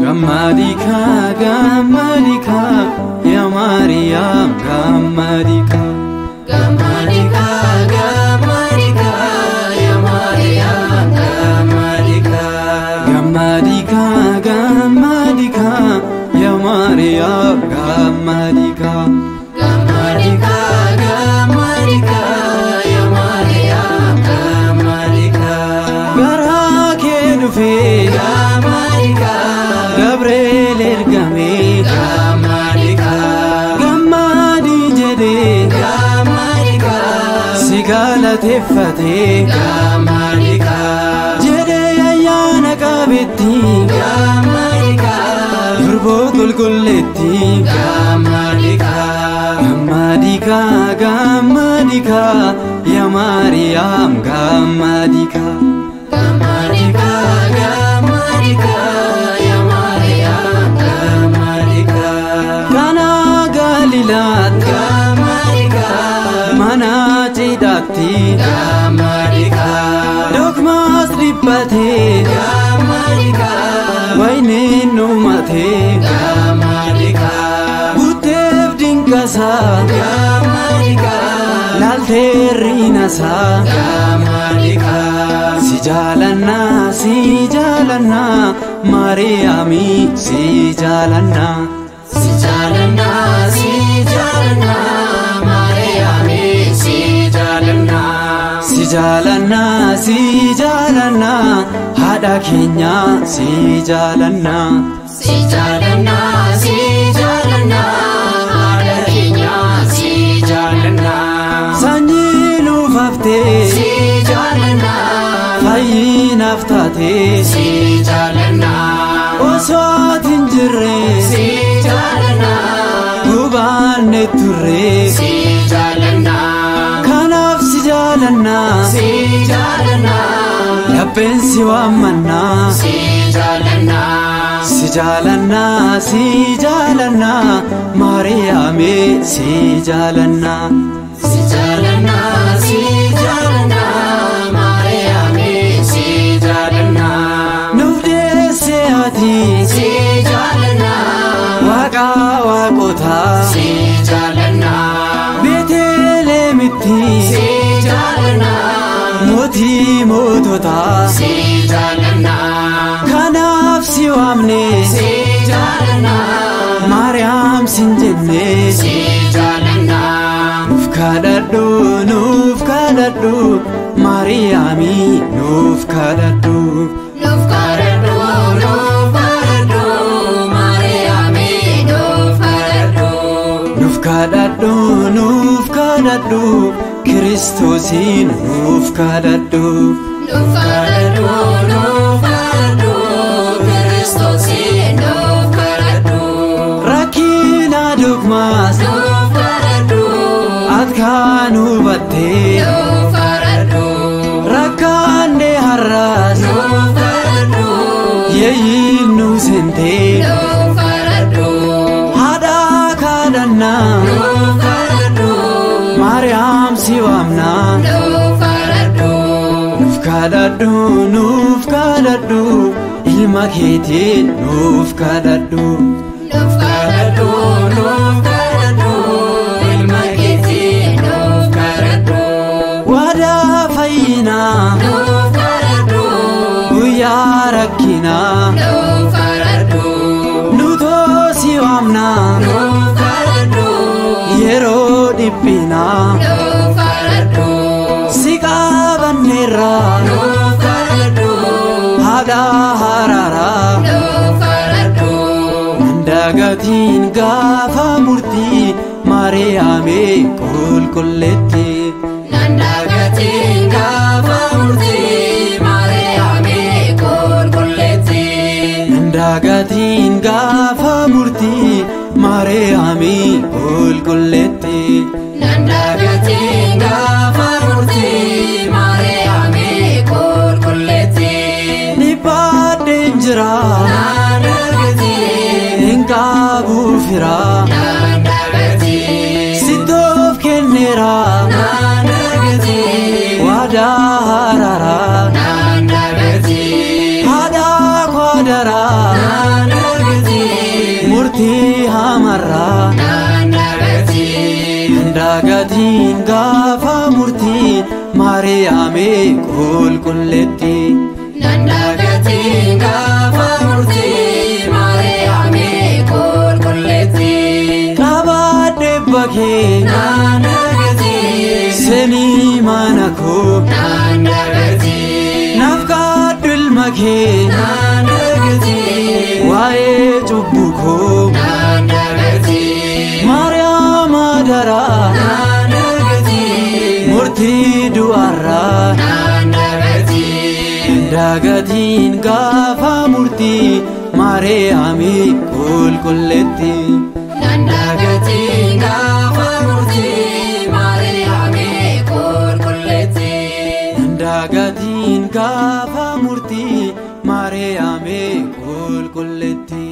Gammadika, gammadika, ya Maryam, gammadika. Gammadika, gammadika, ya Maryam, gammadika. Gammadika, gammadika, ya Maryam, gammadika. Gammadika, gammadika, ya Maryam, gammadika. Garaa kee dhufee Gammadika, Gabriel ergamee gammadika, gammadi jedhee gammadika, si galateeffatee gammadika, jedhee ayyaana qabetti gammadika, durboo qulqulleetti. Gammadika, Gammadika, gammadika, ya Maryam, gammadika. Gammadika, gammadika, ya Maryam, gammadika. Kana Galilaatti Gammadika, mana cidhaatti gammadika, dogmaas dhiphatee gammadika, wayiniin dhumatee gammadika, guuteef dinqasaa gammadika, laaltee riinasaa. Gammadika, Si jaalannaa, si jaalannaa, Maariyaami, si jaalannaa. Si jaalannaa, si jaalannaa, Maariyaami, si jaalannaa. Si jaalannaa, si jaalannaa, haadha keenyaa, si jaalannaa. Si jaalannaa, si jaalannaa, haadha keenyaa, si jaalannaa. Sanyii nuuf haftee, Si jaalannaa, fayyinaaf taatee, si jaalannaa, osoo ati hin jirre, si jaalannaa, gubaanne turre. Si jaalannaa, Kanaaf si jaalannaa, si jaalannaa, lapheen si waammannaa. Si jaalannaa, Si jaalannaa, si jaalannaa, Maariyaami, si jaalannaa. Si jaalannaa, si jaalannaa, Maariyaami, si jaalannaa. Nuuf deesse ati Si jaalannaa, waaqa waaqotaa, si jaalannaa, Beeteleemitti si jaalannaa, mootii moototaa. Si jaalannaa, Kanaaf si waamne, si jaalannaa, Maariyaam sin jenne. Si jaalannaa, Nuuf kadhadhu, nuuf kadhadhu, Maariyaami, nuuf kadhadhu. Nuuf kadhadhu, nuuf kadhadhu, Maariyaami, nuuf kadhadhu. Nuuf kadhadhu, nuuf kadhadhu, Kiristoosiin nuuf kadhadhu. Nuuf kadhadhu, nuuf kadhadhu, Kiristoosiin nuuf kadhadhu. Rakkina dogmaas Nuuf kadhadhu, ati kan hubattee, nuuf kadhadhu, rakkaanne har'aas nuuf kadhadhu, yeeyyiin nu seentee, nuuf kadhadhu, haadha kadhannaa, nuuf kadhadhu, Maariyaam si waamnaa. Nuuf kadhadhu, Nuuf kadhadhu, nuuf kadhadhu, ilma keetiin nuuf kadhadhu. Nuuf kadhadhu, nuuf kadhadhu, ilma keetiin nuuf kadhadhu. Waadaa fayyinaa Nuuf kadhadhu, guyyaa rakkinaa, nuuf kadhadhu, nutoo si waamnaa nuuf kadhadhu, yeroo dhiphinaa, nuuf kadhadhu, si qabanneerra nuuf kadhadhu, haadha haraaraa. Nuuf kadhadhu, Dagatiin gaafa murtii Maariyaamee qulqulleetti. Nan dagatiin gaafa murtii Maariyaamee qulqulleetti. Dagatiin gaafa murtii Maariyaami qulqulleetti. Nandagatiin gaafa murtii Maariyaami qulqulleetti. Dhibaadheen jira. Nandagatiin. Hin qabu fira. Nandagatiin. Sittoof kenneera. Nandagatiin. Waadaa haraaraa. Nandagatiin. Haadha kwaadaraa. Nandagatiin. Murtii hamarraa. Nandagatiin. Dagatiin gaafa murtii Maariyaami qulqulleetti. Nandagatiin gaafa murtii Maariyaami qulqulleetti. Qabaadhee bakee. Nandagatiin. Seenii mana koo. Nandagatiin. Naaf kaadhu ilma kee. Nandagatiin. Waa'ee cubbuu koo. Nandagatiin. Maariyaam adaraa. Nandagatiin. Murtii du'arraa. Nandagatiin. Dagatiin gaafa murtii Maariyaami qulqulleetti. Nandagatiin gaafa murtii Maariyaami qulqulleetti. Dagatiin gaafa murtii Maariyaami qulqulleetti.